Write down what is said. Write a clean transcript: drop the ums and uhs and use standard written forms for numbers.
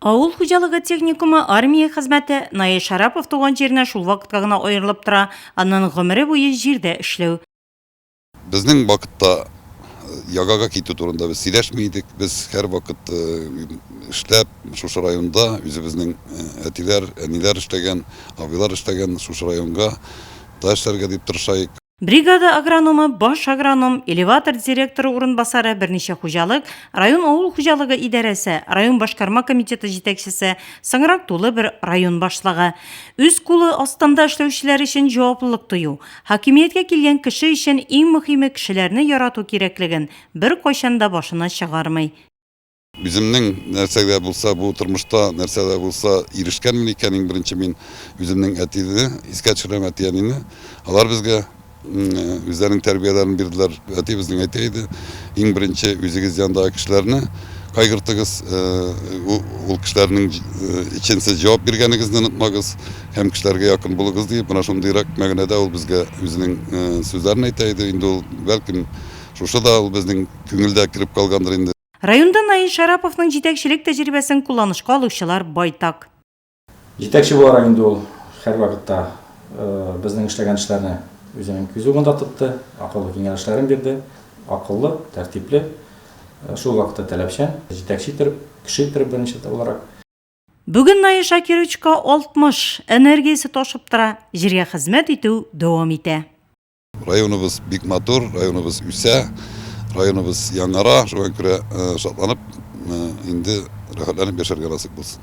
Авыл хуҗалыгы техникумы, армия хезмәте, Наил Шәрапов туган җиренә шул вакытка гына аерылып тора, аннан гомере буе җирдә эшләү. Безнең вакытта ягага китү турында без сөйләшми идек. Без һәрвакыт эшләп, шушы районда үзебезнең әтиләр, әниләр эшләгән, абыйлар эшләгән шушы районга да эшләргә дип тырыша идек. Бригада агрономы, баш агроном, элеватор директоры урынбасары, берничә хуҗалык, район авыл хуҗалыгы идарәсе, район башкарма комитеты җитәкчесе, соңрак тулы бер район башлыгы. Үз кулы астында эшләүчеләр өчен җаваплылык тою, хакимияткә килгән кеше өчен иң мөхиме кешеләрне ярату кирәклеген беркайчан да башыннан чыгармый. Үземнең нәрсә дә булса бу тормышта нәрсә дә булса ирешкәнмен икән, иң беренче мин үземнең әтине искә төшерәм, әти-әнине. Алар безгә үзләренең тәрбияләрен бирделәр. Әти безнең әйтә иде, иң беренче үзегез янындагы кешеләрне кайгыртыгыз, ул кешеләрнең өчен сез җавап биргәнегезне онытмагыз һәм кешеләргә якын булыгыз диеп, менә шундыйрак мәгънәдә ул безгә үзенең сүзләрен әйтә иде. Инде ул, бәлкем, шушы да ул безнең күңелдә кереп калгандыр инде. Районда Наил Шәраповның җитәкчелек тәҗрибәсен кулланышка алучылар байтак. Җитәкче буларак инде ул һәрвакытта безнең эшләгән эшләрне үзенең күз уңында тотты, акыллы киңәшләрен бирде. Акыллы, тәртипле, шул вакытта таләпчән, җитәкче иттереп, кеше иттереп беренче буларак. Бүген Наил Шакировичка 60, энергиясе ташып тора, җиргә хезмәт итү дәвам итә. Районыбыз бик матур, районыбыз үсә, районыбыз яңара, шуңа күрә шатланып, инде рәхәтләнеп яшәргә насыйп булсын.